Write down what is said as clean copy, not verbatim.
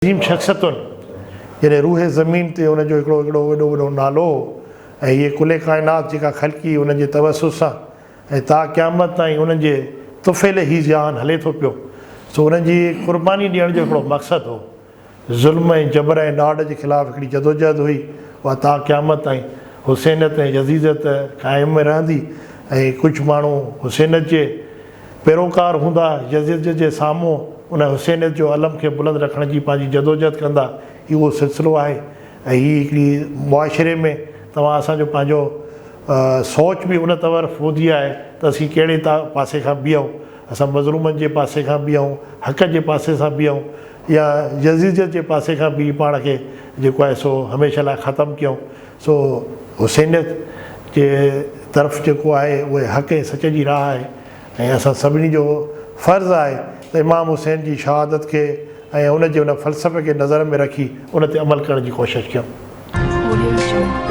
عظيم شخصيتن جڏهن روح زمين تي ان جو هڪڙو هڪڙو وڏو وڏو نالو هو ۽ هيء ڪل ڪائنات جيڪا خلقي انهن جي توسط سان ۽ تا قيامت تائين انهن جي طفيل هي جهان هلي ٿو پيو سو انهن جي قرباني ڏيڻ جو هڪڙو مقصد هو ظلم ۽ جبر ۽ ڏاڍ جي خلاف هڪڙي جدوجهد هئي اها تا قيامت تائين حسينيت ۽ يزيديت قائم رهندي ۽ ڪجهه ماڻهو حسينيت جي پيروڪار هوندا، يزيد جي سامهون ان حسينيت جو علم کي بلند رکڻ جي پنهنجي جدوجهد ڪندا، هي اهو سلسلو آهي ۽ هي هڪڙي معاشري ۾ توهان اسان جو پنهنجو سوچ به ان طرف هوندي آهي ته اسين ڪهڙي پاسي کان بيهون، اسان مظلومن جي پاسي کان بيهون، حق جي پاسي سان بيهون يا يزيديت جي پاسي کان بيهي پاڻ کي جيڪو آهي سو هميشه لاء ختم ڪيون. سو حسينيت جي طرف جيڪو آهي اهي حق ۽ سچ جي راهه آهي ۽ اسان سڀني جو فرض آهي ته امام حسين جي شهادت کي ۽ ان جي ان فلسفي کي نظر ۾ رکي ان تي عمل ڪرڻ جي ڪوشش ڪيون. Audio Jungle.